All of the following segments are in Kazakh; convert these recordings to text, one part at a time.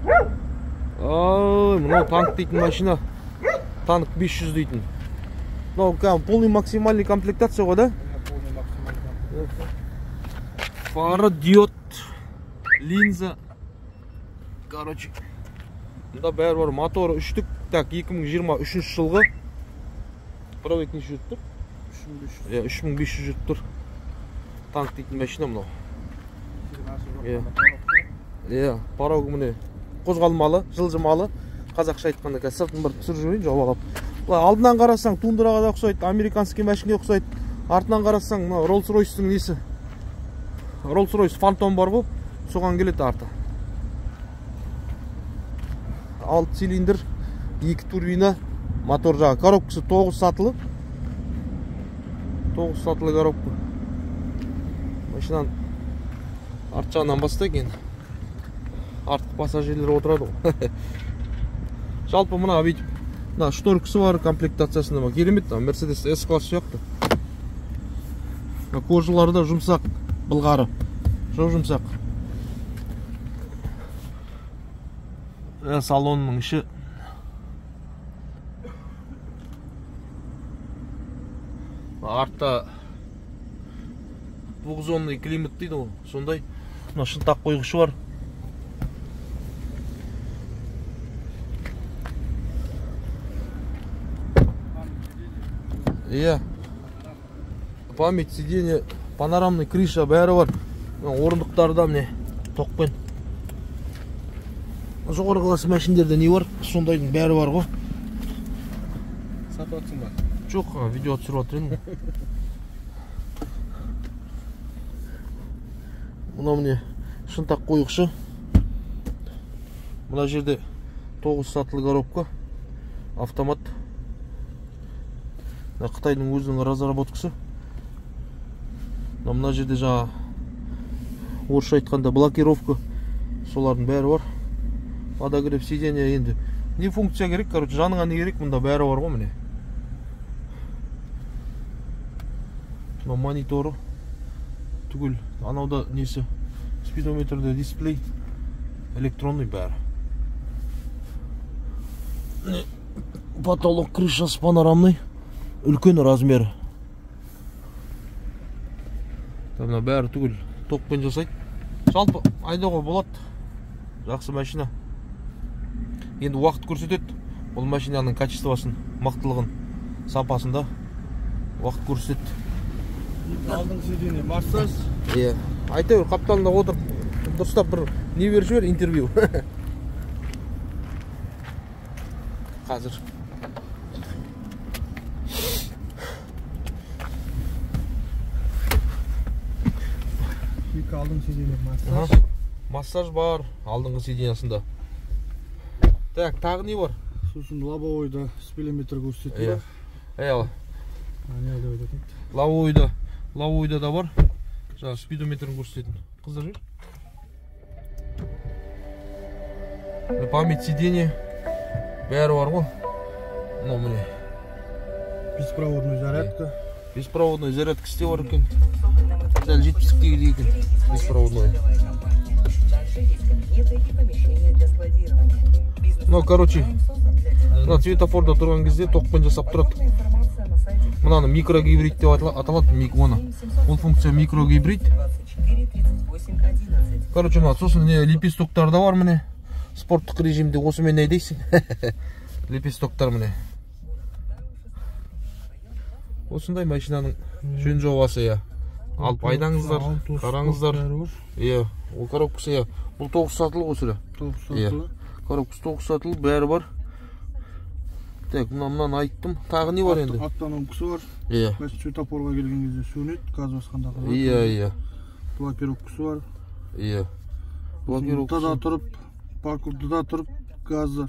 Ой, мынау танк дейтін машина. Танк 500 дейтін. Мынау кәдімгі полный максимальный комплектация ғой, да? Полный максимальный комплектация. Фары, диод, линза. Короче, мында бәрі бар. Моторы үштік. Так, 2023 жылғы. Пробег неше жүріп тұр? 3500. Иә, 3500 жүріп тұр. Танк дейтін машина мынау. Иә. Иә, порогы міне қозғалмалы, жылжымалы. Қазақша айтқанда қазір сыртын бір түсіріп жіберейін, жобалап. Былай алдынан қарасаң тундраға да ұқсайды, американский машинаға ұқсайды. Артынан қарасаң мына Rolls-Royce'тың несі? Rolls-Royce Phantom бар ғой, соған келеді арты. 6 цилиндр, 2 турбина, мотор жағы. Коробкасы 9 сатылы. 9 сатылы коробка. Машинаның арт жағынан бастайық енді. Артқы пассажирлер отырады ғой. Жалпы мына бүйтіп, мына шторкасы бар комплектациясында ма, керемет, мына Mercedes S-класс сияқты. Мына кожалары да жұмсақ, былғары. Жоқ жұмсақ. Салонның іші. Артта двухзонный климат дейді ғой, сондай. Мына шынтақ қойғышы бар. Иә. Память сиденья, панорамный крыша бәрі бар. Орындықтары да міне тоқпен. Жоғары класс машиндерде не бар? Сондайдың бәрі бар ғой. Сатып жатсың ба? Жоқ, видео түсіріп жатыр едім. Мынау міне шынтақ қойғышы. Мына жерде 9 сатылы коробка, автомат. Мына Қытайдың өзінің разработкасы. Мына жерде жаңа орысша айтқанда блокировка, солардың бәрі бар. Подогрев сиденья енді. Не функция керек, короче, жаныңа не керек, мұнда бәрі бар ғой міне. Мына мониторы түгел, анауда несі, спидометрде дисплей, электронный бәрі. Міне потолок крышасы панорамный, үлкен размері. Мына бәрі түгел токпен жасайды. Жалпы айдауға болады. Жақсы машина. Енді уақыт көрсетеді бұл машинаның качествосын, мықтылығын, сапасын да уақыт көрсетеді. Алдыңғы сиденье массаж. Иә. Айта бер, қапталында отырып дұрыстап бір не беріп жібер, интервью. Қазір. Екі алдыңғы сиденье массаж. Массаж бар алдыңғы сиденьясында. Так, тағы не бар? Сосын лобовойда спидометр көрсетеді. Иә. Иә. Лобовойда, лобовойда да бар. Жаңа спидометрін көрсететін. Қыздар жібер. Память сиденья бәрі бар ғой. Мынау міне. Беспроводный зарядка. Беспроводный зарядка істе бар екен. Дәл 70-тегідей екен беспроводной. Мынау, короче, мына светофорда тұрған кезде тоқпен жасап тұрады. Мынаны микрогибрид деп аталады, оны. Ол функция микрогибрид. Короче, мына сосын не лепестоктар да бар міне. Спорттық режимде осымен айдайсың. Лепестоктар міне. Осындай машинаның жөн жобасы, иә. Алып айдаңыздар, қараңыздар. Иә, ол коробкасы, иә. Бұл 9 сатылы ғой сірә. 9 сатылы. Коробкасы 9 сатылы, бәрі бар. Так, мынаны айттым. Тағы не бар енді? Автономкасы бар. Иә. Светофорға келген кезде сөнеді, газ басқанда қызады. Иә, иә. Блокировкасы бар. Иә. Блокировкасы. Да тұрып, парковкада да тұрып, газды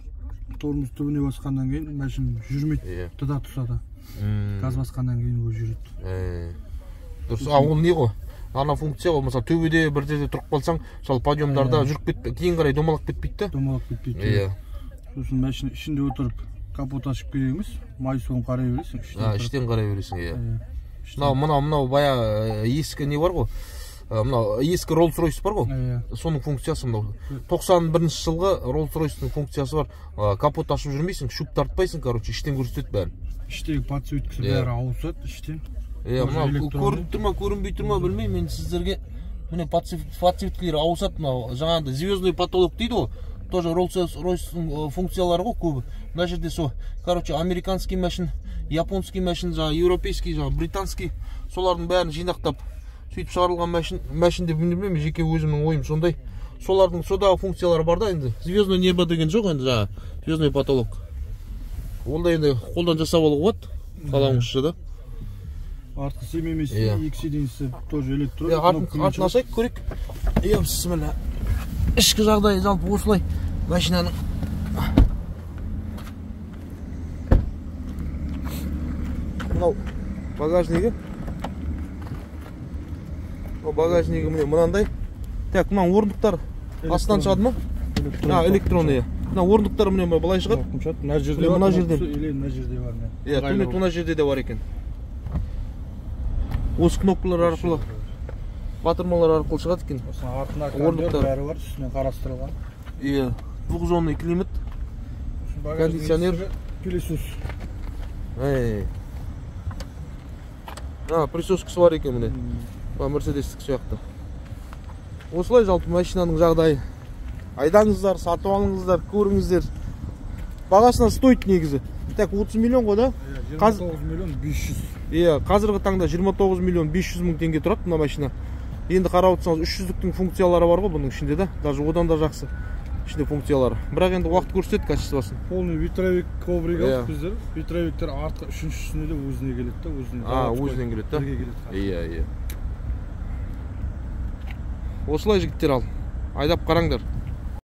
тормоз түбіне басқаннан кейін машина жүрмейді. Тыда тұрса да. Газ басқаннан кейін ол жүреді. Дұрыс. А ол не ғой? Ана функция ғой, мысалы төбеде бір жерде тұрып қалсаң, мысалы подъемдарда жүріп кетпей, кейін қарай домалап кетпейді да. Домалап кетпейді. Иә. Сосын машина ішінде отырып капот ашып керек емес, май суын қарай бересің, іштен. Іштен қарай бересің, иә. Мынау, мынау баяғы ескі не бар ғой? Мынау ескі Rolls Royce бар ғой, соның функциясы мынау. 91 жылғы Rolls Royce'ның функциясы бар. Капот ашып жүрмейсің, щуп тартпайсың, короче, іштен көрсетеді бәрін. Іштегі подсветкасы бәрі ауысады іштен. Иә, мынау көрініп тұр ма, көрінбей тұр ма, білмеймін мен сіздерге. Міне подсветкалер ауысады мынау. Жаңағыдай звездный потолок дейді ғой. Тоже Rolls Royce'ның функциялары ғой көбі. Мына жерде сол, короче, американский машин, японский машин, жаңа европейский, жаңа британский, солардың бәрін жинақтап сөйтіп шығарылған машин деп білмеймін, жеке өзімнің ойым сондай. Солардың содағы функциялары бар да енді. Звездное небо деген жоқ енді, жаңа звездный потолок. Ол да енді қолдан жасап алуға болады, қалауыңызша да. Артқы семемесі, екі сиденьесі тоже электронный. Артын ашайық, көрейік. Иә, бісміллә. Ішкі жағдайы жалпы осылай машинаның. Мынау багажнигі. Багажнигі міне мынандай. Так, мына орындықтар астынан шығады ма? Электронный. Мына орындықтар міне былай шығады. Мына жерде, мына жерде. Или мына жерде бар. Иә, төмен мына жерде де бар екен. Осы кнопкалар арқылы, батырмалар арқылы шығады екен. Артына орындықтар бәрі бар, үстінен қарастырылған. Иә, двухзонный климат, кондиционер, пылесос. Присоскасы бар екен міне. Мерседестік сияқты. Осылай жалпы машинаның жағдайы. Айдаңыздар, сатып алыңыздар, көріңіздер. Бағасынан стоит негізі. Так, 30 миллион ғой да? 29 миллион 500. Иә, қазіргі таңда 29 миллион 500 мың теңге тұрады мына машина. Енді қарап отырсаңыз, 300-ліктің функциялары бар ғой бұның ішінде да. Даже одан да жақсы ішінде функциялары. Бірақ енді уақыт көрсетеді качествосын. Полный ветровик коврик алдық біздер. Ветровиктер артқы үшіншісіне де өзіне келеді да, өзіне. Өзінен келеді да. Иә, иә. Осылай жігіттер ал. Айдап қараңдар.